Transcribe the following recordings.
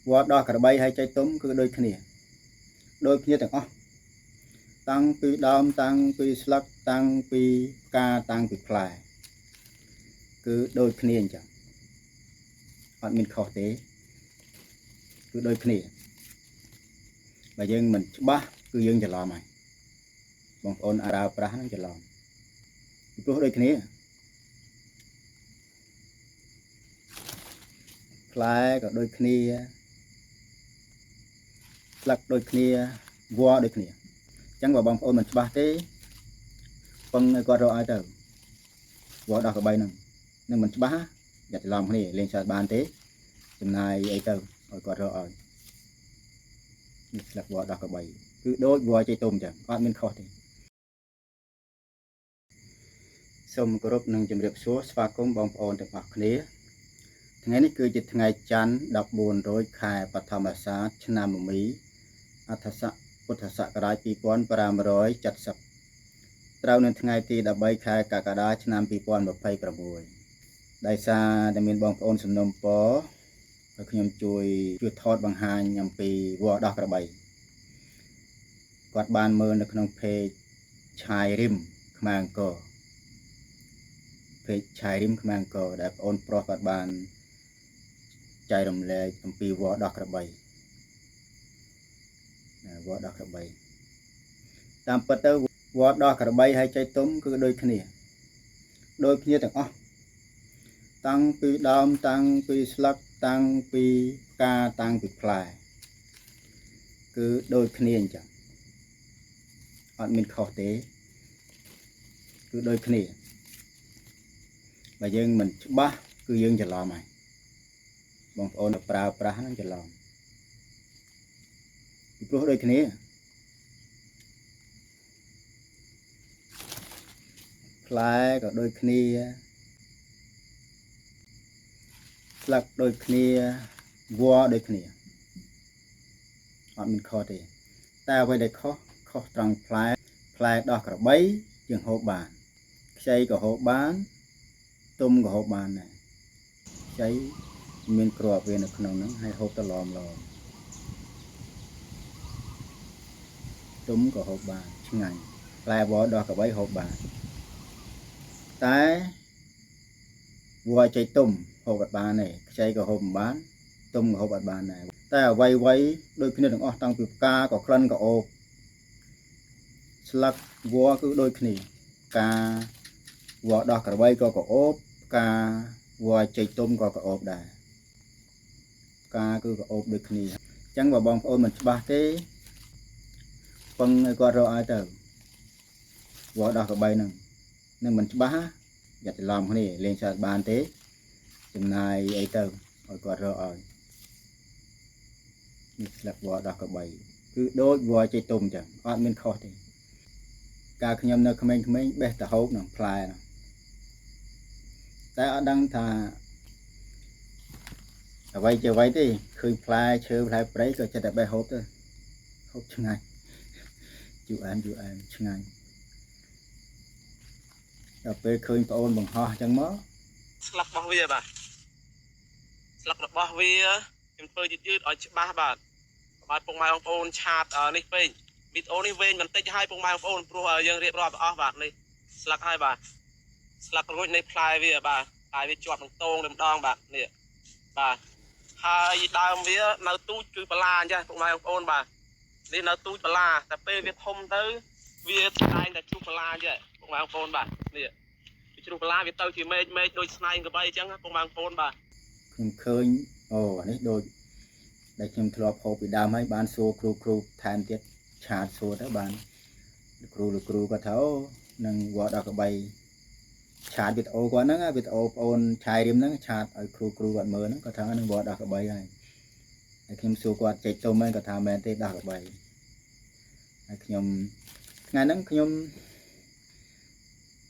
វត្តដោះក្របីហើយចៃទុំគឺដូចគ្នាដូចគ្នាទាំងអស់តាំងពីដើមតាំងពីស្លឹកតាំងពីផ្កាតាំងពីផ្លែគឺដូចគ្នាអញ្ចឹងអត់មានខុសទេគឺដូចគ្នាបើយើងមិនច្បាស់គឺយើងច្រឡំហើយបងប្អូនអាប្រើប្រាស់ហ្នឹងច្រឡំពីព្រោះដូចគ្នាផ្លែក៏ដូចគ្នាស្លឹកដូចគ្នាវល្លិដូចគ្នាអញ្ចឹងបើបងប្អូនមិនច្បាស់ទេពឹងឲ្យគាត់រកឲ្យទៅវល្លិដោះក្របីហ្នឹងនឹងមិនច្បាស់យ៉ាច្រឡំគ្នាលេងឆាតបានទេចំណាយអីទៅឲ្យគាត់រកឲ្យនេះស្លឹកវល្លិដោះក្របីគឺដូចវល្លិចេកទុំអញ្ចឹងអត់មានខុសទេសូមគោរពនិងជម្រាបសួរស្វាគមន៍បងប្អូនទាំងអស់គ្នាថ្ងៃនេះគឺជាថ្ងៃច័ន្ទ14រោចខែបឋមសាទឆ្នាំមមីអដ្ឋស័កពុទ្ធសករាជ2570ត្រូវនៅថ្ងៃទី13ខែកក្កដាឆ្នាំ2026ដោយសារតែមានបងប្អូនសំណុំពរឲ្យខ្ញុំជួយជួយថតបង្ហាញអំពីវល្លិដោះក្របីគាត់បានមើលនៅក្នុង page ឆាយរិមខ្មែរអង្គរ page ឆាយរិមខ្មែរអង្គរដែលបងប្អូនប្រុសគាត់បានចែករំលែកអំពីវល្លិដោះក្របីណាវល្លិដោះក្របីតាមពិតទៅវល្លិដោះក្របីហើយចៃទុំគឺដូចគ្នាដូចគ្នាទាំងអស់តាំងពីដើមតាំងពីស្លឹកតាំងពីផ្កាតាំងពីផ្លែគឺដូចគ្នាអញ្ចឹងអត់មានខុសទេគឺដូចគ្នាបើយើងមិនច្បាស់គឺយើងច្រឡំហើយបងប្អូនប្រើប្រាស់ហ្នឹងច្រឡំពីព្រោះដូចគ្នាផ្លែក៏ដូចគ្នាស្លឹកដូចគ្នាវល្លិដូចគ្នាអត់មានខុសទេតែអ្វីដែលខុសខុសត្រង់ផ្លែផ្លែដោះក្របីយើងហូបបានខ្ចីក៏ហូបបានទុំក៏ហូបបានដែរខ្ចីមានគ្រាប់វានៅក្នុងហ្នឹងហើយហូបទៅឡមឡមទុំក៏ហូបបានឆ្ងាញ់ផ្លែវល្លិដោះក្របីហូបបានតែវល្លិចេកទុំហូបអត់បានទេខ្ចីក៏ហូបមិនបានទុំក៏ហូបអត់បានដែរតែអ្វីអ្វីដូចគ្នាទាំងអស់តាំងពីផ្កាក៏ក្លិនក៏អូបស្លឹកវល្លិគឺដូចគ្នាការវល្លិដោះក្របីក៏ក្រអូបផ្កាវល្លិចេកទុំក៏ក្រអូបដែរផ្កាគឺក្រអូបដូចគ្នាអញ្ចឹងបើបងប្អូនមិនច្បាស់ទេពឹងឲ្យគាត់រកឲ្យទៅវល្លិដោះក្របីហ្នឹងនឹងមិនច្បាស់យ៉ាច្រឡំគ្នាលេងឆាតបានទេចំណាយអីទៅឲ្យគាត់រកឲ្យនេះស្លឹកវល្លិដោះក្របីគឺដូចវល្លិចេកទុំអញ្ចឹងអត់មានខុសទេកាលខ្ញុំនៅក្មេងៗបេះតហូបនឹងផ្លែហ្នឹងតែអត់ដឹងថាអ្វីជាអ្វីទេឃើញផ្លែឈើផ្លែព្រៃក៏ចិត្តតែបេះហូបទៅហូបឆ្ងាញ់ជូរអែមជូរអែមឆ្ងាញ់ដល់ពេលឃើញប្អូនបង្ហោះអញ្ចឹងមក ស្លឹករបស់វាបាទស្លឹករបស់វាខ្ញុំធ្វើយឺតយឺតឲ្យច្បាស់បាទបាទពុកម៉ែបងប្អូនឆាតនេះពេកវីដេអូនេះវែងបន្តិចឲ្យពុកម៉ែបងប្អូនព្រោះយើងរៀបរាប់អស់បាទនេះស្លឹកហើយបាទស្លឹករួចនៃផ្លែវាបាទផ្លែវាជាប់នឹងតងតែម្ដងបាទនេះបាទហើយដើមវានៅទូចគឺបន្លាអញ្ចឹងពុកម៉ែបងប្អូនបាទនេះនៅទូចបន្លាតែពេលវាធំទៅវាតែងតែជ្រុះបន្លាអញ្ចឹងពុកម៉ែបងប្អូនបាទនេះវាជ្រុះបន្លាវាទៅជាមេឃមេឃដូចស្នែងក្របីអញ្ចឹងពុកម៉ែបងប្អូនបាទ ខ្ញុំឃើញអូអានេះដូចដែលខ្ញុំធ្លាប់ហូបពីដើមហើយបានសួរគ្រូគ្រូថែមទៀតឆាតសួរទៅបានលោកគ្រូលោកគ្រូគាត់ថាអូនឹងវត្តដល់ក្របីឆាតវីដេអូគាត់ហ្នឹងវីដេអូប្អូនឆាយរៀមហ្នឹងឆាតឲ្យគ្រូគ្រូគាត់មើលហ្នឹងគាត់ថានឹងវត្តដល់ក្របីហើយហើយខ្ញុំសួរគាត់ចេកទុំហ្នឹងគាត់ថាមែនទេដោះក្របីហើយខ្ញុំថ្ងៃហ្នឹងខ្ញុំ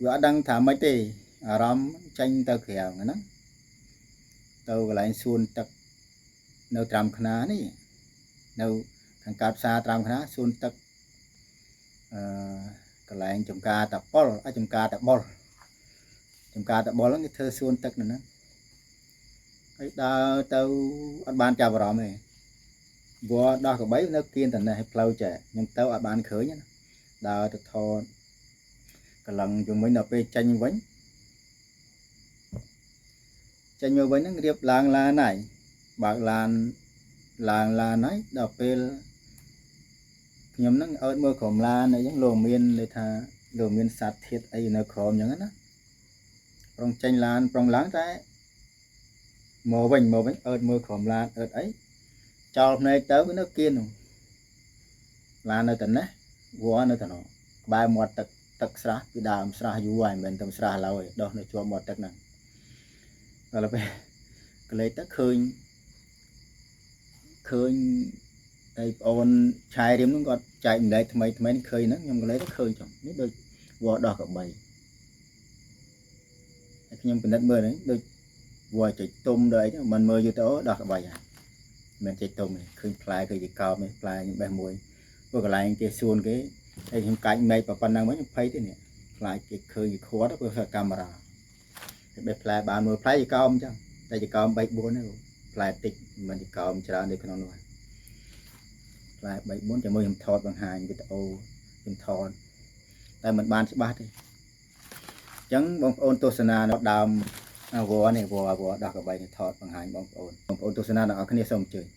វាអត់ដឹងថាម៉េចទេអារម្មណ៍ចេញទៅក្រៅហ្នឹងទៅកន្លែងសួនទឹកនៅត្រាំខ្នានេះនៅខាងកើតផ្សារត្រាំខ្នាសួនទឹកអឺកន្លែងចំការតាប៉ុលអចំការតាបុលចំការតាបុលហ្នឹងគេធ្វើសួនទឹកនៅហ្នឹងហើយដើរទៅអត់បានចាប់អារម្មណ៍ទេ វត្តដោះក្របីនៅគៀនតនេះឲ្យផ្លូវចែខ្ញុំទៅអត់បានឃើញណាដើរទៅថតកន្លងជុំវិញដល់ពេលចេញវិញចេញមកវិញហ្នឹងរៀបឡើងឡានហើយបើកឡានឡើងឡានហើយដល់ពេលខ្ញុំហ្នឹងអើតមើលក្រុមឡានអីចឹងលោកមានន័យថាលោកមានសត្វធាតុអីនៅក្រោមចឹងណាប្រុងចេញឡានប្រុងឡើងតែមកវិញអើតមើលក្រុមឡានអើតអីចោលភ្នែកទៅវានៅគៀននោះឡាននៅតែនេះវត្តនៅតែនោះក្បែរមាត់ទឹកទឹកស្រះពីដើមស្រះយូរហើយមិនមែនតែស្រះឡើយដោះនៅជាប់មាត់ទឹកហ្នឹងដល់ពេលកលេចទៅឃើញអីប្អូនឆាយរៀមហ្នឹងគាត់ចែកម្លែកថ្មីថ្មីនេះឃើញហ្នឹងខ្ញុំកលេចទៅឃើញចុងនេះដូចវត្តដោះក្របីហើយខ្ញុំពិនិត្យមើលហ្នឹងដូចវត្តចេកទុំដល់អីហ្នឹងមិនមើលយូរទៅអូដោះក្របីហើយមិនចេកទុំទេឃើញផ្លែឃើញជាកោបនេះផ្លែខ្ញុំបេះមួយព្រោះកន្លែងគេសួនគេហើយខ្ញុំកាច់មែកប៉ុណ្ណឹងវិញខ្ញុំភ័យទេនេះខ្លាចគេឃើញគេខាត់ព្រោះកាមេរ៉ាគេបេះផ្លែបានមើលផ្លែជាកោមអញ្ចឹងតែជាកោម3 4ហ្នឹងផ្លែតិចមិនជាកោមច្រើននៅក្នុងនោះផ្លែ3 4ចាំមើលខ្ញុំថតបង្ហាញវីដេអូខ្ញុំថតតែមិនបានច្បាស់ទេអញ្ចឹងបងប្អូនទស្សនានៅដើមវត្តនេះវត្តដោះក្របីនេះថតបង្ហាញបងប្អូនទស្សនាទាំងអស់គ្នាសូមអញ្ជើញ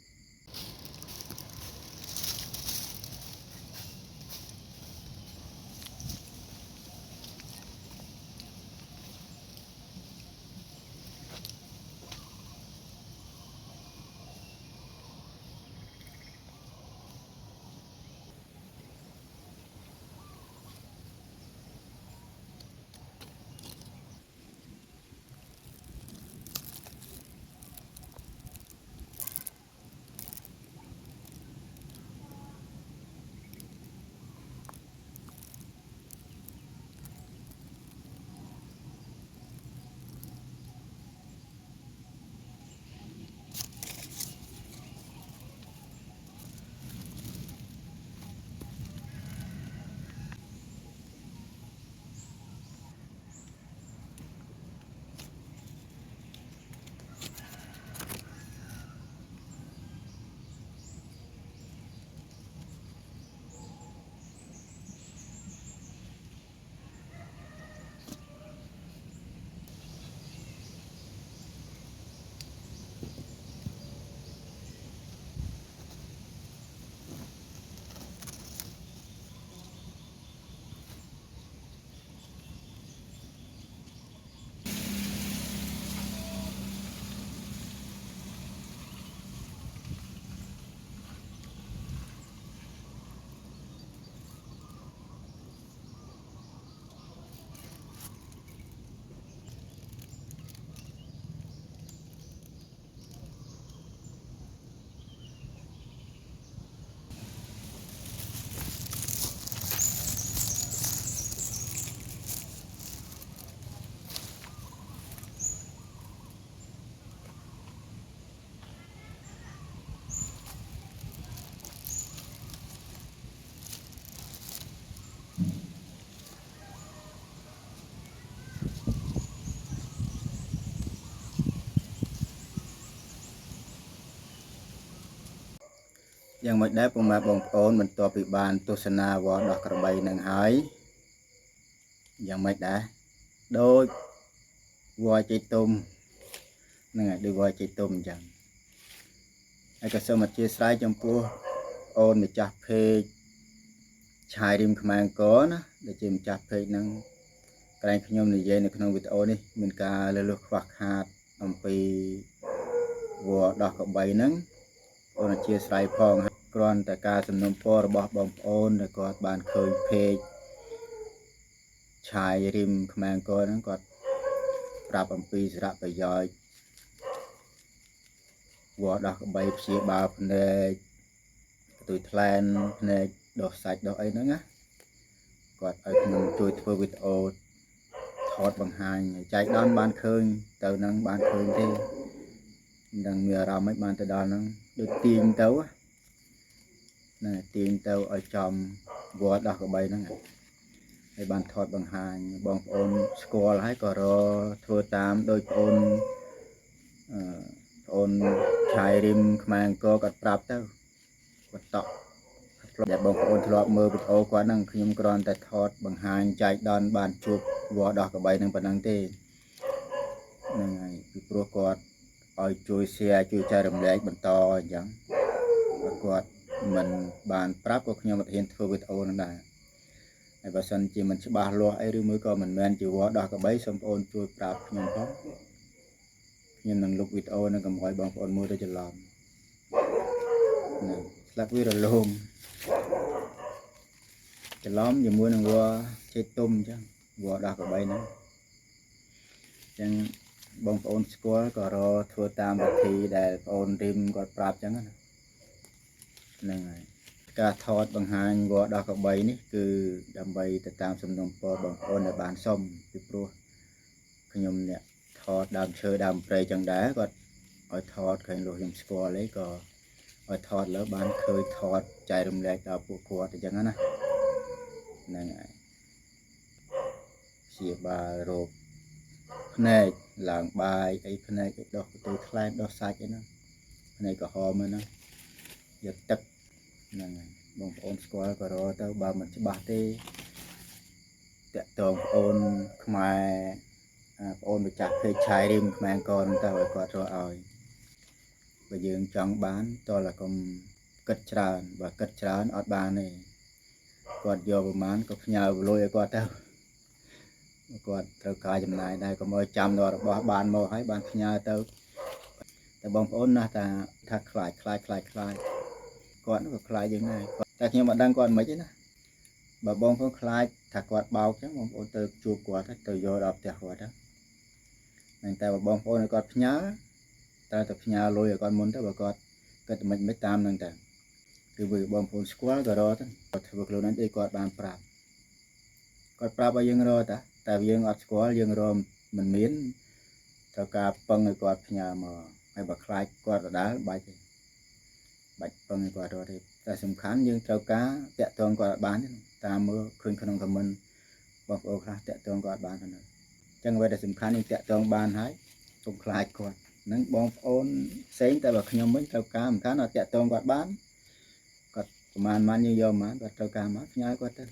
យ៉ាងម៉េចដែរពុកម៉ែបងប្អូនបន្ទាប់ពីបានទស្សនាវត្តដោះក្របីនឹងហើយយ៉ាងម៉េចដែរដូចវត្តចេកទុំហ្នឹងហើយដូចវត្តចេកទុំអញ្ចឹងហើយក៏សូមអធិស្ឋានចំពោះអូនម្ចាស់เพจឆាយរៀមខ្មែរអង្គរណាដែលជាម្ចាស់เพจហ្នឹងក្រែងខ្ញុំនិយាយនៅក្នុងវីដេអូនេះមានការលើសលុះខ្វះខាតអំពីវត្តដោះក្របីហ្នឹងអូនអធិស្ឋានផងគ្រាន់តែការសំណូមពររបស់បងប្អូនដែលគាត់បានឃើញเพจឆាយរៀមខ្មែរអង្គរហ្នឹងគាត់ប្រាប់អំពីសារៈប្រយោជន៍វត្តដោះក្របីព្យាបាលភ្នែកទុយថ្លែនភ្នែកដោះសាច់ដោះអីហ្នឹងណាគាត់ឲ្យខ្ញុំជួយធ្វើវីដេអូថតបង្ហាញចែកដនបានឃើញទៅហ្នឹងបានឃើញទេមិនដឹងមានអារម្មណ៍មិនបានទៅដល់ហ្នឹងដូចទាញទៅណាទាញទៅឲ្យចំវត្តដោះក្របីហ្នឹងហើយបានថតបង្ហាញបងប្អូនស្គាល់ហើយក៏រធ្វើតាមដោយប្អូនប្អូនឆាយរៀមខ្មែរអង្គរគាត់ប្រាប់ទៅ គាត់តក់ដែលបងប្អូនធ្លាប់មើលវីដេអូគាត់ហ្នឹងខ្ញុំគ្រាន់តែថតបង្ហាញចែកដនបានជួបវល្លិដោះក្របីហ្នឹងប៉ុណ្ណឹងទេហ្នឹងហើយពីព្រោះគាត់ឲ្យជួយ share ជួយចែករំលែកបន្តអញ្ចឹងបើគាត់មិនបានប្រាប់ក៏ខ្ញុំអត់ហ៊ានធ្វើវីដេអូហ្នឹងដែរហើយបើសិនជាមិនច្បាស់លាស់អីឬមួយក៏មិនមែនជាវល្លិដោះក្របីសូមបងប្អូនជួយប្រាប់ខ្ញុំផងខ្ញុំនឹងលុបវីដេអូនឹងកុំឲ្យបងប្អូនមើលទៅច្រឡំហ្នឹងស្លឹកវារលោងច្រឡំជាមួយនឹងវល្លិចេកទុំអញ្ចឹងវល្លិដោះក្របីហ្នឹងអញ្ចឹងបងប្អូនស្គាល់ក៏រកធ្វើតាមវិធីដែលបងប្អូនរីមគាត់ប្រាប់អញ្ចឹងណាហ្នឹងហើយការថតបង្ហាញវល្លិដោះក្របីនេះគឺដើម្បីទៅតាមសំណូមពរបងប្អូនដែលបានសុំពីព្រោះខ្ញុំអ្នកថតដើមឈើដើមព្រៃចឹងដែរគាត់ឲ្យថតឃើញលោកខ្ញុំស្គាល់អីក៏ឲ្យថតលើបានឃើញថតចែករំលែកដល់ពួកគាត់អញ្ចឹងណាហ្នឹងហើយព្យាបាលរោគភ្នែកឡើងបាយអីភ្នែកអីដោះបន្ទូថ្លែមដោះសាច់អីហ្នឹងភ្នែកក្រហមហ្នឹងយកទឹកហ្នឹងហើយបងប្អូនស្គាល់ក៏រកទៅបើមិនច្បាស់ទេតាក់ទងបងអូនខ្មែរបងអូនម្ចាស់ពេកឆាយរីមខ្មែរអង្គរហ្នឹងទៅឲ្យគាត់រកឲ្យបើយើងចង់បានតើកុំគិតច្រើនបើគិតច្រើនអត់បានទេគាត់យកប្រមាណក៏ផ្ញើលុយឲ្យគាត់ទៅគាត់ត្រូវការចំណាយដែរកុំឲ្យចាំដល់របស់បានមកហើយបានផ្ញើទៅតែបងប្អូនណាស់ថាថាខ្លាចខ្លាចខ្លាចខ្លាចគាត់ក៏ខ្លាចយើងដែរតែខ្ញុំមិនដឹងគាត់មិនទេណាបើបងប្អូនខ្លាចថាគាត់បោកចឹងបងប្អូនទៅជួបគាត់ទៅយកដល់ផ្ទះគាត់ហ្នឹងតែបើបងប្អូនឲ្យគាត់ផ្ញើត្រូវតែផ្ញើលុយឲ្យគាត់មុនទៅបើគាត់គិតមិនមិនតាមហ្នឹងតែគឺបើបងប្អូនស្គាល់ក៏រកទៅគាត់ធ្វើខ្លួនឯងដូចគាត់បានប្រាប់គាត់ប្រាប់ឲ្យយើងរកតាតែយើងអត់ស្គាល់យើងរកមិនមានត្រូវការពឹងឲ្យគាត់ផ្ញើមកហើយបើខ្លាចគាត់ដដែលបាច់ទេបាច់ពឹងឲ្យគាត់រកទេតែសំខាន់យើងត្រូវការតាក់ទងគាត់បានតាមមើលឃើញក្នុង comment បងប្អូនខ្លះតាក់ទងគាត់បានហ្នឹងអញ្ចឹងអ្វីដែលសំខាន់យើងតាក់ទងបានហើយកុំខ្លាចគាត់ហ្នឹងបងប្អូនផ្សេងតែបើខ្ញុំវិញត្រូវការសំខាន់ឲ្យតាក់ទងគាត់បានគាត់ប្រហែលម៉ានយើងយកម៉ានគាត់ត្រូវការមកផ្ញើគាត់ទៅ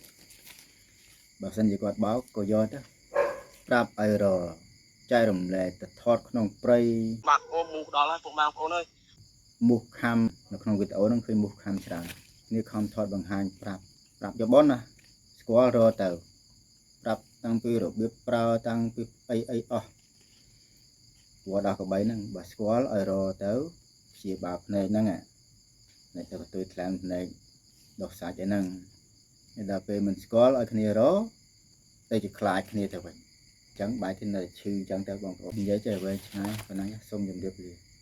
បើសិនជាគាត់បោកក៏យកទៅប្រាប់ឲ្យរចែករំលែកទៅថតក្នុងព្រៃ បាទអូមូសដល់ហើយពុកម៉ែបងប្អូនអើយ មូសខំនៅក្នុងវីដេអូហ្នឹងឃើញមូសខំច្រើននេះខំថតបង្ហាញប្រាប់ប្រាប់យកប៉ុនណាស្គាល់រទៅប្រាប់តាំងពីរបៀបប្រើតាំងពីអីអីអស់វត្តដល់កបីហ្នឹងបើស្គាល់ឲ្យរទៅព្យាបាលភ្នែកហ្នឹងនេះទៅបន្ទួយថ្លើមភ្នែកដោះសាច់អីហ្នឹងដល់ពេលមិនស្គាល់ឲ្យគ្នារទៅជាខ្លាចគ្នាទៅវិញអញ្ចឹងបាយទីនៅឈឺអញ្ចឹងទៅបងប្អូននិយាយចេះវែងឆ្ងាយប៉ុណ្ណឹងសូមជម្រាបលា។